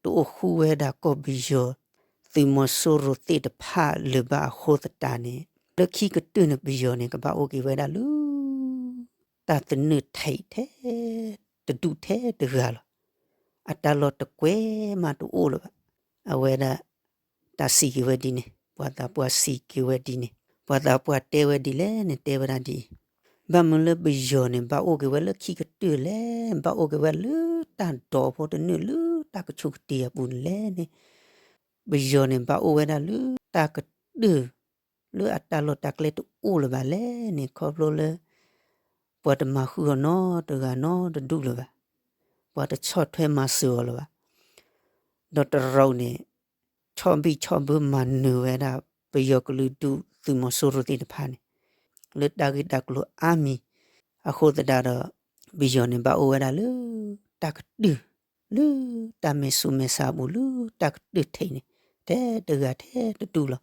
တအိၣ်ဃူဝဲဒၣ်ကီၢ်ပယီၤ သုးမီၤစိရိၤသ့ၣ်တဖၣ်လၢၤဘၣ်အဃိသတးန့ၣ် လၢခံကတၢၢ်န့ၣ် ပယီၤန့ၣ် ကဘၣ်အိၣ်က့ၤဝဲဒၣ်လၢ တၢ်သနၢၣ်ထဲထဲ တဒူၣ်ထဲတဂၤလီၤ. အတၢ်လီၢ်တကွဲးမးတအိၣ်လၢၤဘၣ်. အဝဲဒၣ် တၢ်စံးက့ၤဝဲဒ်န့ၣ် ပှၤသးပှၢ်စံးက့ၤဝဲဒ်န့ၣ် ပှၤသးပှၢ်တဲဝဲဒ်လဲၣ်န့ၣ် တဲဝဲဒၣ်ဒ်အံၤ, ဘၣ်မနုၤလၢပယီၤန့ၣ် ဘၣ်အိၣ်က့ၤဝဲလၢခံကတၢၢ်လဲၣ်, ဘၣ်အိၣ်က့ၤဝဲလၢတၢ်ဒိးဖိတနုာ်လၢတၢ်ကဆူးကတ့ၢ်အပူၤန့ၣ်လဲၣ်န့ၣ်, ပယီၤန့ၣ် ဘၣ်အိၣ်ဝဲဒၣ်လၢတၢ်ကတၢၢ် လၢအတၢ်လီၢ်တၢ်ကျဲတအိၣ်လၢၤဘၣ်လဲၣ်န့ၣ် ခီဖျိလၢ ပှၤတမၤဃုာ်အီၤနီတဂၤနီတဒူၣ်လၢၤဘၣ်. ပှၤတဆီၣ်ထွဲမၤစၢၤအီၤလၢၤဘၣ်. ဒီးတရူးန့ၣ် ဆီၣ်ဘံၣ်ဆီၣ်ဘၢမၤနၢၤဝဲဒၣ် ပယီၤကလုာ်ဒူၣ်သုးမီၤစိရိၤသ့ၣ်တဖၣ်န့ၣ် လၢတၢ်ဂ့ၢ်တၢ်ကျိၤအါမံၤ အဃိသတးဒီး ပယီၤန့ၣ် ဘၣ်အိၣ်ဝဲဒၣ်လၢတၢ်ကတၢၢ် လၢတၢ်မဲာ်ဆူးမဲာ်ဆါအပူၤ လၢတၢ်ကတၢၢ်ထဲးန့ၣ် ထဲတဂၤထဲတဒူၣ်လီၤ.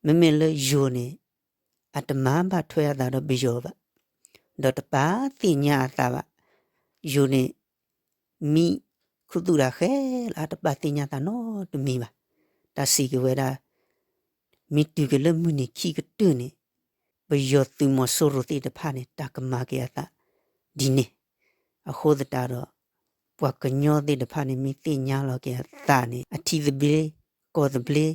မ့မ့ၢ်လၢယိၤန့ၣ် အတမၤဘၣ်ထွဲအသးဒီးပယီၤဘၣ်, ဒီးတပာ်သ့ၣ်ညါအသးဘၣ်. ယိၤန့ၣ် မံခူသူၣ်တၢ်ဃဲလၢအတပာ်သ့ၣ်ညါသးနီတမံၤဘၣ်. တၢ်စံးက့ၤဝဲဒၣ် မ့ၢ်တုၤက့ၤလၢမုၢ်နံၤခံကတၢၢ်န့ၣ် ပယီၤသုးမီၤစိရိၤသ့ၣ်တဖၣ်န့ၣ် တၢ်ကမၤက့ၤအသးဒ်န့ၣ်. အဃိသတးဒီး ပှၤကညီသ့ၣ်တဖၣ်န့ၣ် မ့ၢ်သ့ၣ်ညါလီၤက့ၤအသးန့ၣ် အထံသဘျ့ ကီၢ်သဘျ့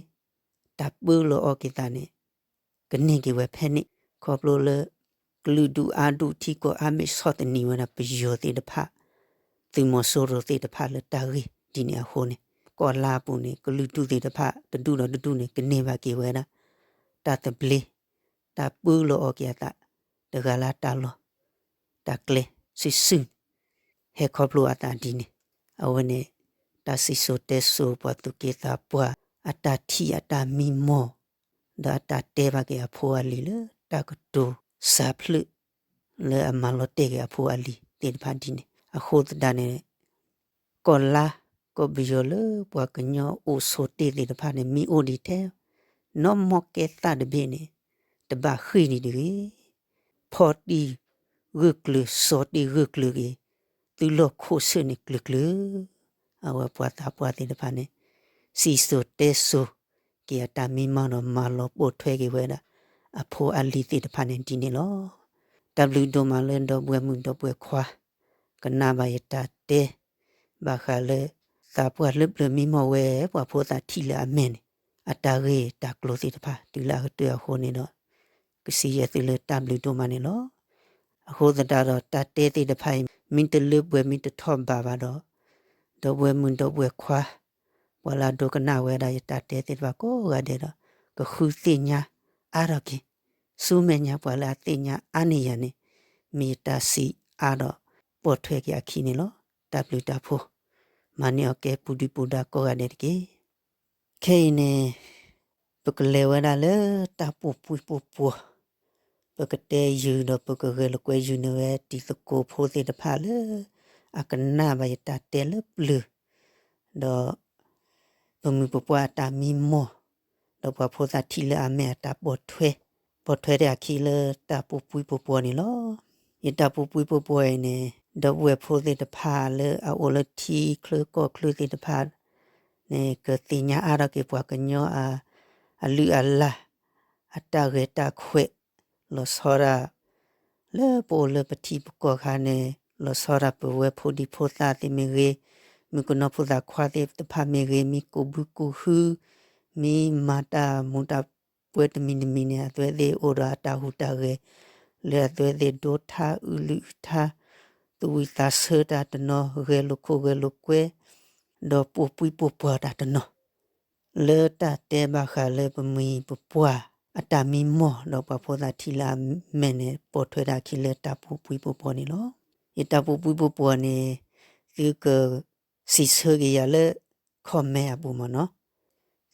တၢ်ပၢလီၤအီၤက့ၤသးန့ၣ် ကန့ၢ်က့ၤဝဲဖဲန့ၣ် ခီဖျိလၢ ကလုာ်ဒူၣ်အါဒူၣ်ထံကီၢ်အါဘ့ၣ်ဆီၣ်သနံးဝဲဒၣ်ပယီၤသ့ၣ်တဖၣ် သုးမီၤစိရိၤသ့ၣ်တဖၣ်လၢတၢ်ဂ့ၢ်ဒ်န့ၣ်အဃိန့ၣ် ကီၢ်လါအပူၤန့ၣ် ကလုာ်ဒူၣ်သ့ၣ်တဖၣ်တဒူၣ်ဒီးတဒူၣ်န့ၣ် ကန့ၢ်ဘၣ်က့ၤဝဲဒၣ် တၢ်သဘျ့ တၢ်ပၢလီၤအီၤက့ၤအသး တဂၤလၢတၢ်လီၢ် တၢ်ကျဲစုာ်စုာ်န့ၣ် ဟဲခီဖျိအသးဒ်န့ၣ် အဝဲန့ၣ် တၢ်စံၣ်စိၤတဲစိၤပှၤသူၣ်က့သးပှၢ် အတၢ်ထံၣ်အတၢ်မံမီၢ် ဒီးအတၢ်တဲဘၣ်က့ၤအဖိအလံၤလၢတၢ်ကတိၤစးဖျၢၣ် လၢအမၤလီၤတဲာ်က့ၤအဖိအလံၤသ့ၣ်တဖၣ်ဒ်န့ၣ် အဃိသတးန့ၣ် ကီၢ်လါကီၢ်ပယီၤလၢပှၤကညီအိၣ်ဆိးတ့ၢ်သ့ၣ်တဖၣ်န့ၣ် မ့ၢ်အိၣ်ဒံးထဲ နီၢ်မီၢ်ကဲသၣ်တဘ့ၣ်န့ၣ် တဘၣ်ဃ့ၢ်ဒံးတဂ့ၤ ဖီၣ်တံၢ်ဂၢၢ်ကျၢၤ စီၤတ့ၢ်ဂၢၢ်ကျၢၤက့ၤ သုလီၢ်ခိၣ်ဆၢၣ်န့ၣ်ကျၢၤကျၢၤ အဝဲပှၤသးပှၢ်သ့ၣ်တဖၣ်န့ၣ် စံၣ်စိၤတဲစိၤက့ၤအတၢ်မံမီၢ်ဒီးမၤလီၤပိာ်ထွဲက့ၤဝဲဒၣ် အဖိအလံၤသ့ၣ်တဖၣ်န့ၣ်ဒ်န့ၣ်လီၤ. တၢ်ဘျုးဒိၣ်မးလၢဒီပုၢ်ဝဲၢ်မုၣ်ဒီပုၢ်ဝဲၢ်ခွါ ကနၣ်ဘၣ်ယတၢ်တဲ ဘၣ်ဃးလၢ သးပှၢ်လၢပျၢၤမံမီၢ်ဝဲ ပှၤဖိသၣ်ထံၣ်လၢအမဲာ်န့ၣ် အတၢ်ဂ့ၢ်တၢ်ကျိၤသ့ၣ်တဖၣ် တုၤလၢအကတၢၢ်အဃိန့ၣ်ဒီး ကစံးယဲၢ်သုလၢတၢ်ဘျုးဒိၣ်မးန့ၣ်လီၤ. အဃိသတးဒီးတၢ်တဲသ့ၣ်တဖၣ်အံၤ မ့ၢ်တလၢပှဲၤမ့ၢ်တထီၣ်ဘးဘၣ်ဒီး ဒီပုၢ်ဝဲၢ်မုၣ်ဒီပုၢ်ဝဲၢ်ခွါ ပှၤလၢအဒိကနၣ်ဝဲဒၣ်ယတၢ်တဲသ့ၣ်တဖၣ်ကိးဂၤဒဲးဒီး ကဃုသ့ၣ်ညါအါထီၣ်က့ၤ ဆူမဲာ်ညါပှၤလၢအသ့ၣ်ညါအါန့ၢ်ယၤန့ၣ် မ့ၢ်ယတၢ်စံးအါဒီးပိာ်ထွဲက့ၤအခံန့ၣ်လီၤ. တၢ်ဘျုးတၢ်ဖှိၣ် မၤန့ၢ်အီၤကဲပူၤဒုပူၤဒါကိးဂၤဒဲးတက့ၢ်. ခဲအံၤန့ၣ် ပကလဲၤဝဲဒၣ်လၢတၢ်ပူၤပှံပူၤပှီၤ, ပကတဲယုာ်ဒီးပကဂဲၤလိာ်ကွဲယုာ်န့ၢ်ဝဲတံၤသကိးဖိသ့ၣ်တဖၣ်လၢ အကနၣ်ဘၣ်ယတၢ်တဲလၢပျၢၤ, ဒီး ပမိၢ်ပပှၢ်အတၢ်မံမီၢ်, ဒီးပှၤဖိသၣ်ထံၣ်လၢအမဲာ်အတၢ်ပိာ်ထွဲ, ပိာ်ထွဲတ့ၢ်အခံလၢတၢ်ပူၤပှံပူၤပှီၤန့ၣ်လီၤ. ယတၢ်ပူၤပှံပူၤပှီၤအံၤန့ၣ် ဒီပုၢ်ဝဲၢ်ဖိသ့ၣ်တဖၣ်လၢအအိၣ်လၢထံချၢကီၢ်ချၢသ့ၣ်တဖၣ်န့ၣ် ကသ့ၣ်ညါအါထီၣ်က့ၤပှၤကညီအ အလုၢ်အလၢ် အတၢ်ဂဲၤတၢ်ခွဲး လီၤဆီဒၣ် လၢပအိၣ်လၢပထံပကီၢ်ခါန့ၣ် လီၤဆီဒၣ်ပဝဲဖိဒံဖိသၣ်သ့ၣ်မ့ၢ်ဂ့ၤ, မုၣ်ကနီၤဖိသၣ်ခွါသ့ၣ်တဖၣ်မ့ၢ်ဂ့ၤ, မ့ၢ်ကူးဘုကူးဟု, မ့ၢ်မၤတၢ်မူၤတၢ်ပွဲတမံၤတမံၤန့ၣ် အဝဲသ့ၣ်အိၣ်ဒီးအတၢ်ဟူးတၢ်ဂဲၤ လၢအဝဲသ့ၣ်ဒိထါအုးလုၢ်အုးထါ, သူၣ်ဝံၣ်သးဆၢတၢ်တနီၤ, ဂဲၤလိာ်ခိၣ်ဂဲၤလိာ်ကွဲ, ဒီးပူၤပှံပူၤပှီၤတၢ်တနီၤ လၢတၢ်တဲဘၣ်ဃးလၢပမိၢ်ပပှၢ်အတၢ်မံမီၢ် ဒီးပှၤဖိသၣ်ထံၣ်လၢအမဲာ်န့ၣ် ပိာ်ထွဲဒၣ်အခံလၢတၢ်ပူၤပှံပူၤပှီၤန့ၣ်လီၤ. ယတၢ်ပူၤပှံပူၤပှီၤန့ၣ် သုက စံးဆၢက့ၤယၤလၢ comment အပူၤမ့ၢ်နီၤ,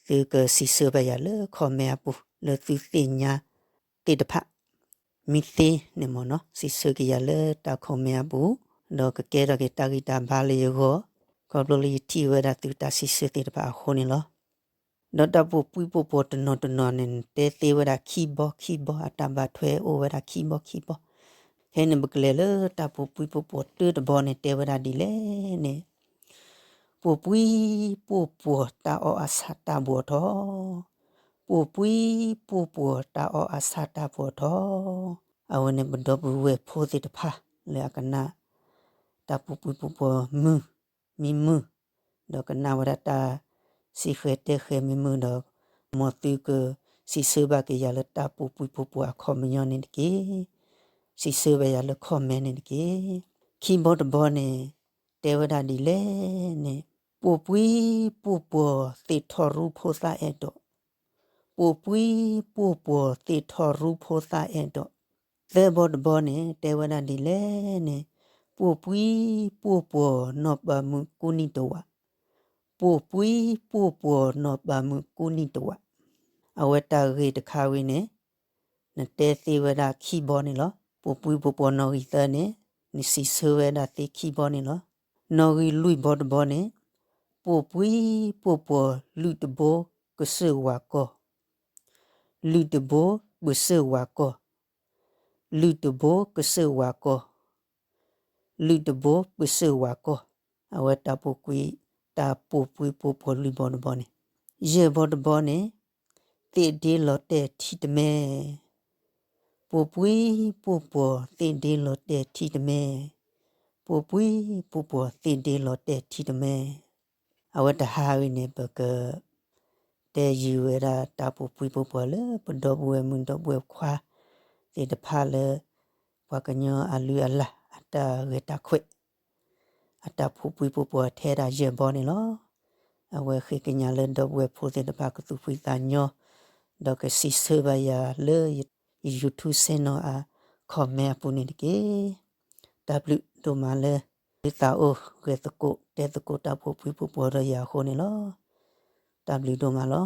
သုကစံးဆၢဘၣ်ယၤလၢ comment အပူၤ လၢသုသ့ၣ်ညါသ့ၣ်တဖၣ် မ့ၢ်သ့န့ၣ်မ့ၢ်နီၤ စံးဆၢက့ၤယၤလၢတၢ် comment အပူၤ, ဒီးကကဲထီၣ်က့ၤတၢ်ဂံၢ်တၢ်ဘါလၢယဂီၢ်, ခီဖျိလၢယထံၣ်ဝဲဒၣ်သုတၢ်စံးဆၢသ့ၣ်တဖၣ်အဃိန့ၣ်လီၤ. ဒီးတၢ်ပူၤပှံပူၤပှီၤတနီၤတနီၤန့ၣ် တဲသ့ဝဲဒၣ်ခံဘီခံဘီ အတၢ်ဘၣ်ထွဲအိၣ်ဝဲဒၣ်ခံဘီခံဘီ, ဖဲန့ၣ်ပကလဲၤလၢတၢ်ပူၤပှံပူၤပှီၤတၢတဘီန့ၣ် တဲဝဲဒၣ်ဒ်လဲၣ်န့ၣ် ပူၤပှံပူၤပှီၤတၢ်အီၣ်အဆၣ်တၢ်ဘှီးထီၣ်, ပူၤပှံပူၤပှီၤတၢ်အီၣ်အဆၣ်တၢ်ဘှီးထီၣ်, အဝဲန့ၣ်ပဒီပုၢ်ဝဲၢ်ဖိသ့ၣ်တဖၣ်လၢအကနၣ် တၢ်ပူၤပှံပူၤပှီၤမုာ် မံမုာ်, ဒီးကနၣ်ဝဲဒၣ်တၢ်စံးဃဲၤတဲဃဲၤမံမုာ်ဒီး မ်သုကစံးဆၢဘၣ်က့ၤယၤလၢတၢ်ပူၤပှံပူၤပှီၤအခီပညီန့ၣ်တက့ၢ်. စံးဆၢဘၣ်ယၤလၢ comment န့ၣ်တက့ၢ်. ခံဘီတဘီန့ၣ် တဲဝဲဒၣ်ဒ်လဲၣ်န့ၣ်, ပူၤပှံပူၤပှီၤသ့ၣ်ထီၣ်ရူဖိသၣ်အဲၣ်ဒိး, ပူၤပှံပူၤပှီၤသ့ၣ်ထီၣ်ရူဖိသၣ်အဲၣ်ဒိး, သၢဘီတဘီန့ၣ် တဲဝဲဒၣ်ဒ်လဲၣ်န့ၣ်, ပူၤပှံပူၤပှီၤနီၢ်ပၤမုၣ်ကူနံၣ်တဝး, ပူၤပှံပူၤပှီၤနီၢ်ပၤမုၣ်ကူနံၣ်တဝး, အဝဲတၢ်ဂ့ၢ်တခါဝံၤန့ၣ် နတဲသ့ဝဲဒၣ်ခံဘီန့ၣ်လီၤ. ပူၤပှံပူၤပှီၤနီၣ်ဂံၢ်သၢန့ၣ် နစံးဆၢဝဲဒၣ်သ့ခံဘီန့ၣ်လီၤ. နီၣ်ဂံၢ်လွံၢ်ဘီတဘီန့ၣ် ပူၤပှံပူၤပှီၤလုၢ်တဘိကစၢၢ်ဝၤကီၢ်, လုၢ်တဘိပစၢၢ်ဝၤကီၢ်, လုၢ်တဘိကစၢၢ်ဝၤကီၢ်, လုၢ်တဘိပစၢၢ်ဝၤကီၢ်, အဝဲတၢ်ပူၤကွံာ် တၢ်ပူၤပှံပူၤပှီၤလွံၢ်ဘီတဘီန့ၣ် ယဲၢ်ဘီတဘီန့ၣ် သ့ၣ်ဒ့လီၤတဲာ်ထံတမဲ, ပှိၤပှံပှိၤပှီၤ သ့ၣ်ဒ့လီၤတဲာ်ထံတမဲ, ပှိၤပှံပှိၤပှီၤ သ့ၣ်ဒ့လီၤတဲာ်ထံတမဲ. အဝဲတဟါဝဲန့ၣ် ပက တဲယုာ်ဝဲဒၣ်တၢ်ပှိၤပှံပှိၤပှီၤလၢ ပဒီပုၢ်ဝဲၢ်မုၣ် ဒီပုၢ်ဝဲၢ်ခွါ သ့ၣ်တဖၣ်လၢ ပှၤကညီအလုၢ်အလၢ် အတၢ်ဂဲၤတၢ်ခွဲး အတၢ်ပှိၤပှံပှိၤပှီၤထဲဒၣ်ယဲၢ်ဘီန့ၣ်လီၤ. အဝဲဃ့ကညးလၢဒီပုၢ်ဝဲၢ်ဖိသ့ၣ်တဖၣ်ကသူၣ်ဖှံသးညီ ဒီးကစံးဆၢဘၣ်ယၤလၢ ယ YouTube channel အ comment အပူၤန့ၣ်တက့ၢ်. တၢ်ဘျုးဒိၣ်မးလၢ သုသးအိၣ်ဂဲၤသကိးတဲသကိးတၢ်ပှိၤပှံပှိၤပှီၤဒီးယၤအဃိန့ၣ်လီၤ. တၢ်ဘျုးဒိၣ်မးလီၤ.